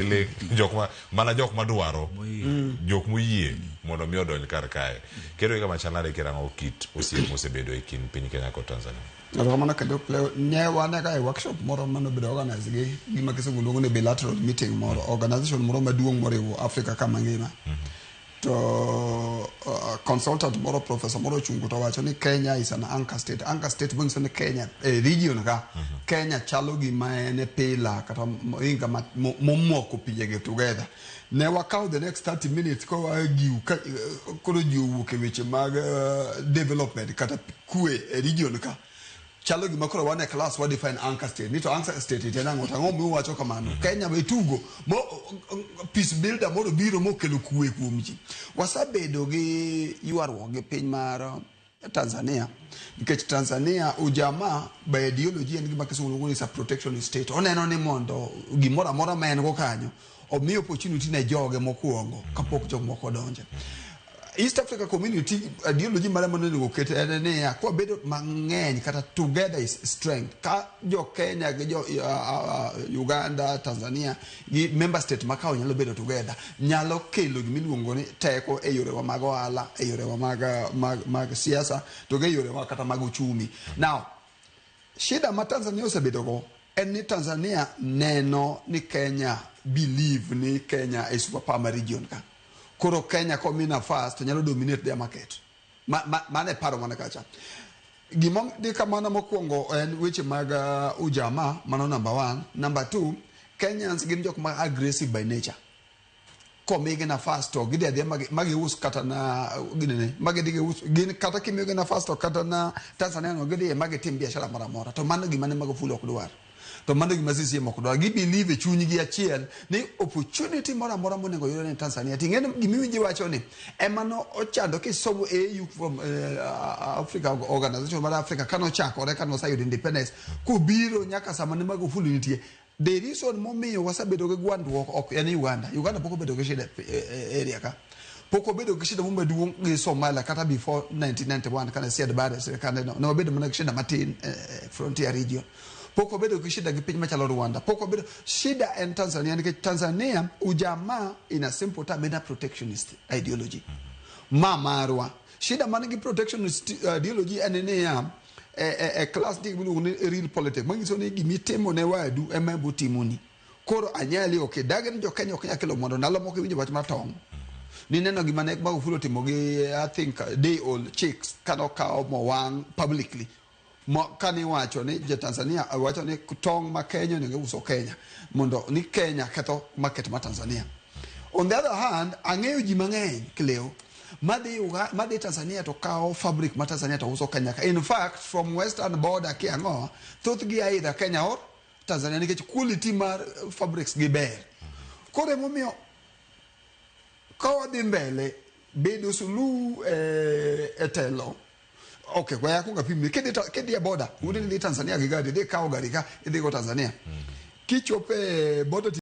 Ling jok ma mana jok madwaro jok moyie mondo mi odonj kar kae. Kendo higa machal nade kirango kit osiep mosebedo e kind piny Kenya kod Tanzania? Erokamano kendo Cleo. Ne wan ka e workshop moro mane obedo organized gi gima kisungu luongo ni bilateral meeting moro, organization moro maduong' moriwo Africa ka mangima. To consultant moro, professor moro ochungo to wacho ni Kenya is an anchor state. Anchor state manyiso ni Kenya e region ka, Kenya chalo gima en e pillar kata mohinga momoko pinjegi together. Ne wakawo the next 30 minutes ka wa argue ka koro ji owuok e weche mag development kata kwe e region ka. Chalo gima koro wan e class wa define anchor state. Ni to anchor state en ang'o? To ang'o miwacho kamano? Kenya we tugo mo peace builder moro biro mokelo kwe kuom ji. Wasebedo gi ywaruok gi piny mar Tanzania nikech Tanzania ujamaa by ideology en gima kisungu luongo ni is a protectionist state. Oneno ni mondo gimoro amora ma en go kanyo omi opportunity ne joge mokwongo kapok jok moko odonje. East Africa Community ideology mare monego oket en niya kwabedo mang'eny kata together is strength ka jo Kenya gi jo Uganda, Tanzania gi member state makao nyalo bedo together nyalo kelo gimiluongo ni teko e yorewa mag ohala, e yorewa mag siasa to gi e yorewa kata mag uchumi. Now shida ma Tanzania osebedo go en ni Tanzania neno ni Kenya believe ni Kenya e superpower ma region ka. Koro Kenya komi nafas to nyalo dominate their market. Mano e paro mana kacha. Gima dhi kamano mokwongo en weche mag ujamaa, mano number one. Number two, Kenyans gin jok ma aggressive by nature. Komigi nafas to gidhi adhiya magius kata na ginene magidhi gius gin kata kimiyogi nafas to kata na Tanzania no gidhi magitim biashara moro amora to mano gima ne Magufuli ok dwar. To mano gima CCM ok dwar. Gi believe e chunygi achiel ni opportunity moro amora monego yud ne Tanzania. Ting'e ni gimiwinjo iwacho ni ema no ochando kisomo AU from Africa Organization mar Africa kane ochakore kane oseyudo independence kobiro nyaka sama ne Magufuli nitie. The reason momiyo wasebedo gi gwandruok ok en Uganda. Uganda pok obedo gi shida e area ka. Pok obedo gi shida moro maduong' gi Somalia kata before 1991 kane Siad Barre sirkande no. Ne wabedo mana gi shida matin e frontier region. Pok wabedo gi shida gi piny machalo Rwanda. Pok wabedo shida en Tanzania nikech Tanzania ujamaa in a simple term en a protectionist ideology. Ma marwa. Shida man gi protectionist ideology en niya e class nitie gima iluongo ni real politics manyiso ni gimitimo ne wadu ema en botimoni. Koro anyali ok idagi ni jo Kenya ok nyal kelo mwandu ndalo moko iwinjo wach mar tong'. Nineno gima ne Magufuli otimo gi I think day old chicks kane okawo mowang' publicly. Kane iwacho ni jo Tanzania wacho ni tong' ma Kenya onego uso Kenya mondo ni Kenya ketho market ma Tanzania. On the other hand, ang'eyo ji mang'eny Cleo madhi Tanzania to kawo fabric ma Tanzania to uso Kenya ka. In fact, from western border kiang'o, thothgi either Kenya or Tanzania nikech quality mar fabrics gi ber. Koro emomiyo ka wadhi mbele bedo Suluhu e telo okay we akwongo apimni kidhi e border wuod ni idhi Tanzania gi gari idhi kawo gari ka idhi go Tanzania kichopo e border.